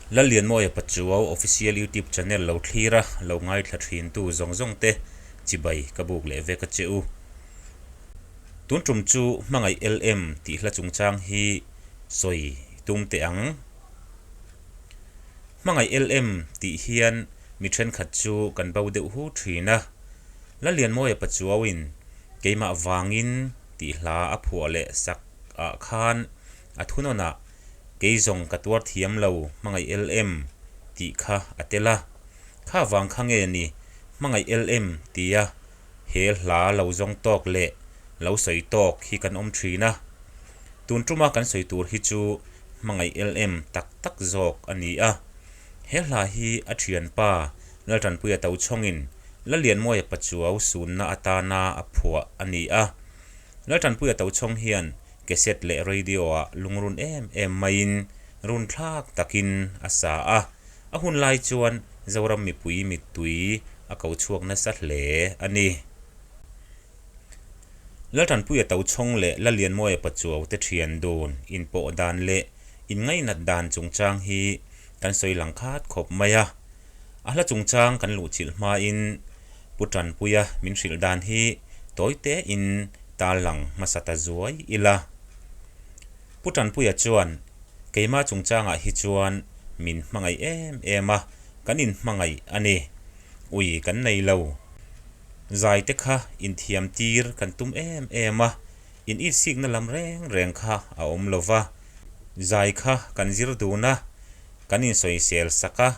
Lallianmawia Pachuau Official YouTube Channel lo thlir a, lo ngaithla thintu zawng zawng te chibai ka buk leh vek a che u. Tun tum chu Hmangaih LM tih hla chungchang hi sawi tum teh ang. Hmangaih LM tih hian mi thenkhat chu kan bo deuh hu thin a. Lallianmawia Pachuauin keimah vangin tih hla a phuah leh sak ah khan a thunawnah Kei zawng ka tuar thiam lo hmangaih LM tih kha a tel a. Kha vang kha nge ni hmangaih LM tia he hla lo zawng tawk leh lo sawi tawk hi kan awm thin a. Tun tuma kan sawi tur hi chu hmangaih LM tak tak zawk a ni a. He hla hi a thianpa Laltanpuia Tochhawngin Lalianmawia Pachuau sunna atana a phuah a ni a. Laltanpuia Tochhawng hian Cassette leh radio-ah lungrun em em maiin runthlak takin a sa a, a hun lai chuan Zoram mipui mittui a ko chhuak nasa hle a ni. Laltanpuia Tochhawng leh Lalianmawia Pachuau te thian dun inpawh dan leh inngainat dan chungchang hi kan sawi lang khat khawp mai a. A hla chungchang kan luhchilh hmain Pu Tanpuia min hrilh dan hi tawi tein tarlang hmasa ta zuai ila. Pu Tanpuia chuan, Keimah chungchangah hi chuan min hmangaih em em a, kan inhmangaih a ni. Ui kan nei lo. Zai te kha inthiam tir kan tum em em a, in itsikna lam reng reng kha a awm lo va. Zai kha kan zir dun a, kan insawisel sak a,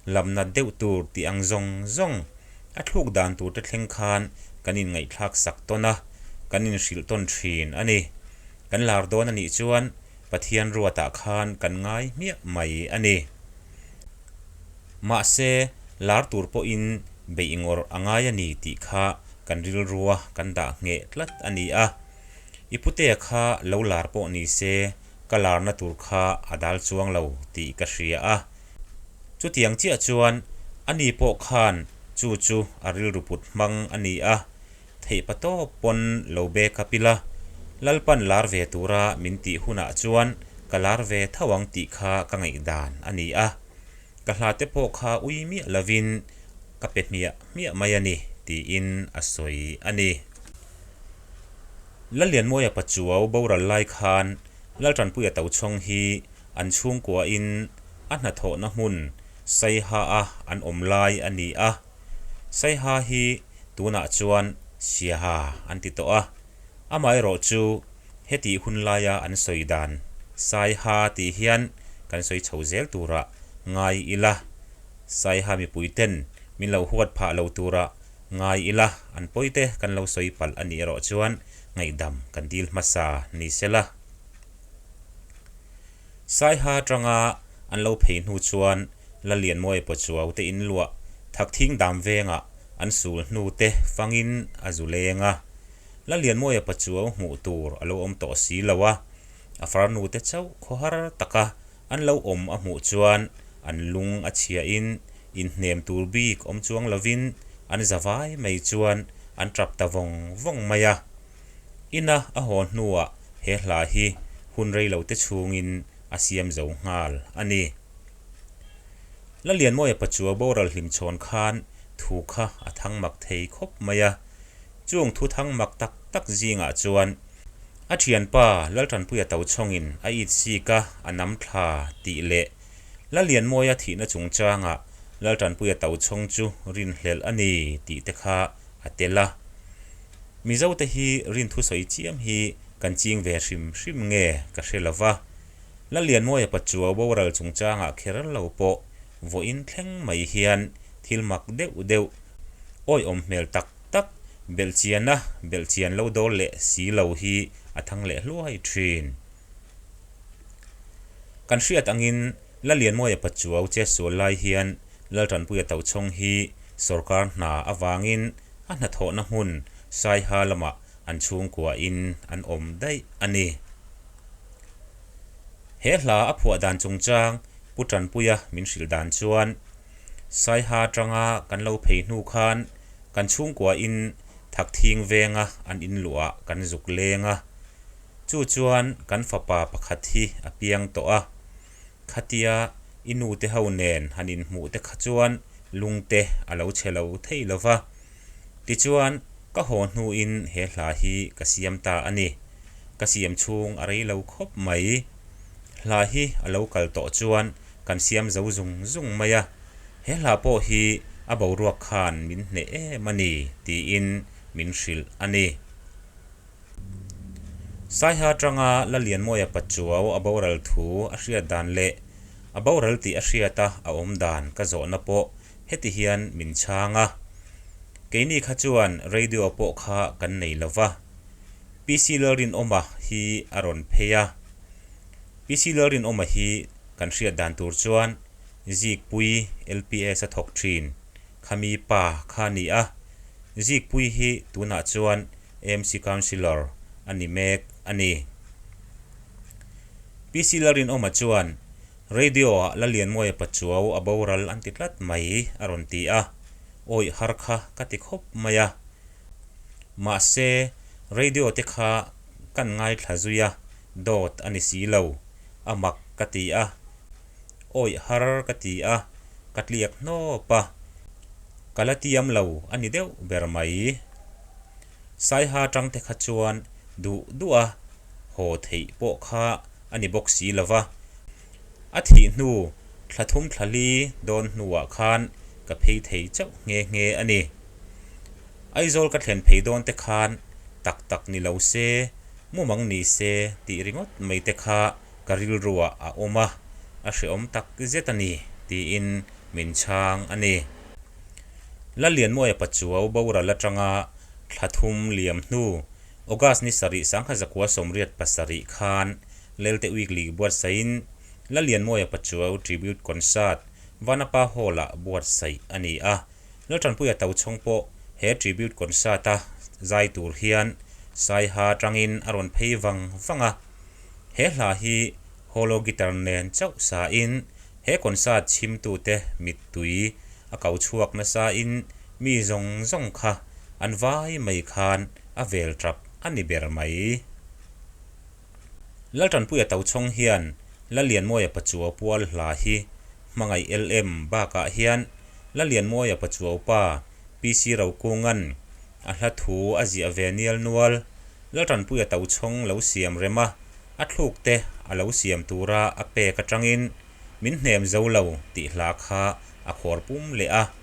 lamnat deuh tur tih ang zawng zawng a thluk dan tur te thleng khan kan inngaihthlak sak tawn a, kan inhrilh tawn thin a ni. Kan lar dawn a nih chuan Pathian ruatah khan kan ngai hmiah mai a ni. Mahse, lar tur pawhin beih ngawrh a ngai a ni tih kha kan rilrua kan dah ngheh tlat a ni a. I putea kha lo lar pawh ni se ka larna tur kha a dal chuang lo tih ka hria a. Chutiang chiah chuan ani pawh khan chu chu a rilru put hmang a ni a, theihpa tawp pawn lo back up ila, Lalpan lar ve tura min tih hunah chuan ka lar ve tho ang tih kha ka ngaihdan a ni a. Ka hla te pawh kha ui miah lovin ka pe hmiah hmiah mai a ni tiin a sawi a ni. Lalianmawia Pachuau boral lai khan Laltanpuia Tochhawng hi an chhungkuain a hnathawhna hmun Saiha-a an awm lai a ni a. Saiha hi tunah chuan Siaha an ti tawh a. Amaherawh chu hetih hun laia an sawi dan Saiha tih hian kan sawi chho zel turah ngai ila. Saiha mipuiten min lo huat phah lo turah ngai ila, an pawite kan lo sawi palh a nih erawh chuan ngaihdam kan dil hmasa ni sela. Saiha atanga an lo phei hnu chuan Lalianmawia Pachuau te in luah Thakthing dam vengah an sul hnu te fangin a zu leng a. Lalianmawia Pachuau hmuh tur a lo awm tawh si lo a, a farnu te chauh khawhar taka an lo awm a hmuh chuan an lung a chhiahin inhnem tur bik awm chuang lovin an za vai mai chuan an tap ta vawng vawng mai a. Ina a haw hnuah he hla hi hun rei lo te chhungin a siam zo nghal a ni. Lalianmawia Pachuau boral hlimchhawn khan thu kha a thang mak thei khawp mai a. Chung thu thang mak tak tak zingah chuan a thianpa Laltanpuia Tochhawngin a it sik a, a nam thla tih leh Lalianmawia thihna chungchangah Laltanpuia Tochhawng chu rinhlelh a ni tih te kha a tel a. Mizote hi rinthu sawi chiam hi kan ching ve hrim hrim nge ka hre lo va. Lalianmawia Pachuau boral chungchangah kher lo pawh vawiin thleng mai hian thil mak deuh deuh awihawm hmel tak tak belhchiana belhchian lo dawl leh si lo hi a thang leh hluai thin. Kan hriat angin Lalianmawia Pachuau che sual lai hian Laltanpuia Tochhawng hi sawrkar hna avangin a hnathawhna hmun Saiha lamah an chhungkuain an awm daih a ni. He hla a phuah dan chungchang Pu Tanpuia min hrilh dan chuan Saiha atanga kan lo phei hnu khan kan chhungkuain Thakthing venga an inluah kan zuk leng a. Chu chuan kan fapa pakhat hi a piang tawh a. Khatia I nu te ho nen han inhmuh te kha chuan lung te a lo chhe lo thei lo va. Tichuan, ka haw hnuin he hla hi ka siam ta a ni. Ka siam chhung a rei lo khawp mai. Hla hi a lo kal tawh chuan kan siam zo zung zung mai a. He hla pawh hi a boruak khan min hneh em a ni tiin min hrilh a ni. Saiha atanga Lalianmawia Pachuau a boral thu a hriat dan leh a boral tih a hriata a awm dan ka zawhna pawh heti hian min chhang a. Keini kha chuan radio pawh kha kan nei lo va. PC Lalrinawma hi a rawn phei a. PC Lalrinawma hi kan hriat dan tur chuan Zikpui LPS a thawk thin khami pa kha a ni a. Zikpui hi tunah chuan AMC Councillor a ni mek a ni. PC Lalrinawma chuan Radio-ah Lalianmawia Pachuau a boral an ti tlat mai a rawn ti a, awih har kha ka ti khawp mai a. Mahse, radio te kha kan ngaithla zui a, dawt a ni si lo, a mak ka ti a, awih har ka ti a, ka tliak hnawp a, ka la tiam lo a ni deuh ber mai. Saiha atang te kha chuan duh duh a haw theih pawh kha a ni bawk si lo va. A thih hnu thla thum thla li dawn hnuah khan ka phei thei chauh nghe nghe a ni. Aizawl ka thlen phei dawn te khan tak tak ni lo se, mumang ni se tih ringawt mai te kha ka rilruah a awm a, a hrehawm tak zet a ni tiin min chhang a ni. Lalianmawia Pachuau boral atanga thla thum liam hnu August ni sarih 1987 khan Lelte Weekly buatsaihin Lalianmawia Pachuau Tribute Concert Vanapa Hall-ah buatsaih a ni a. Laltanpuia Tochhawng pawh he Tribute Concert-a zai tur hian Saiha atangin a rawn phei vang vang a. He hla hi Holo Guitar nen chauh sain he concert chhimtute mittui a ko chhuak nasain mi zawng zawng kha an vai mai khan a vel tap a ni ber mai. Laltanpuia Tochhawng hian Lalianmawia Pachuau pual hla hi hmangaih LM bakah hian Lalianmawia Pachuau pa PC Rokunga'n a hla thu a ziah ve nial nual. Laltanpuia Tochhawng lo siam rem a, a thluk te a lo siam tura a pek atangin min hnem zo lo tih hla kha a khuar pum leh a.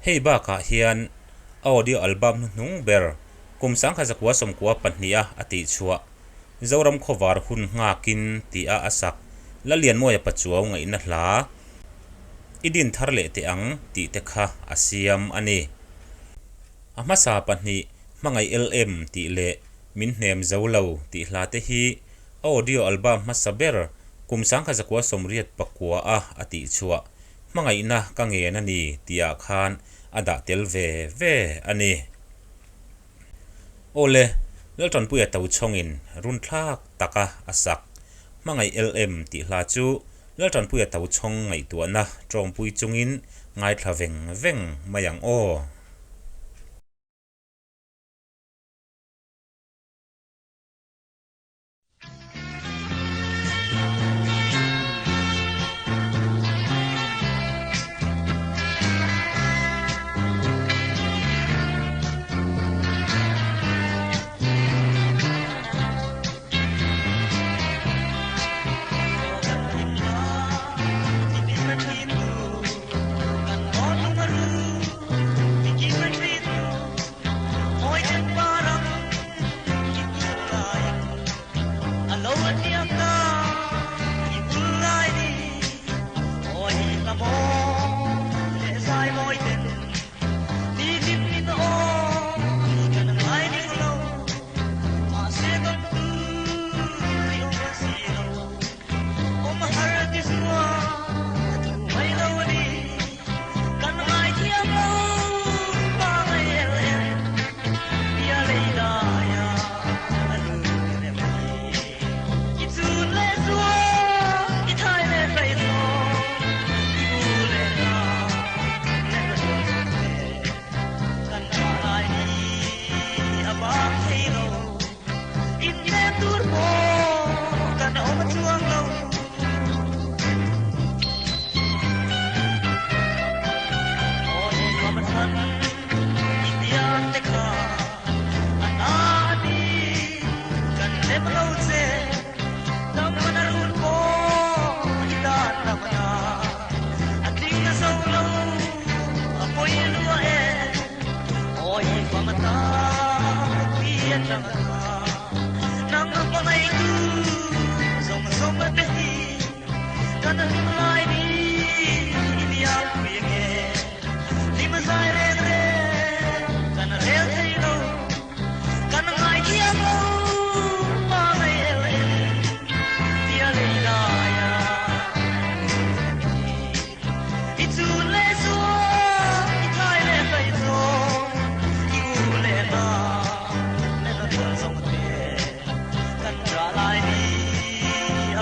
Hei bakah hian a audio album hnuhnung ber kum 1992 a a tihchhuah Zoram Khawvar Hun Nghakin tih a a sak Lalianmawia Pachuau ngaihna hla I din thar leh teh ang tih te kha a siam a ni. A hmasa pahnih Hmangaih LM tih leh Min Hnem Zo Lo tih hla te hi a audio album hmasa ber kum 1989 a a tihchhuah Hmangaihna ka ngen a ni tihah khan a dah tel ve ve a ni. Awle, Laltanpuia Tochhawngin runthlak taka a sak Hmangaih LM tih hla chu Laltanpuia Tochhawng ngaihtuahna tawngpui chungin ngaithla veng veng mai ang aw.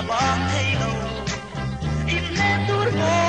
a bang thei lo. Inhne tur pawh.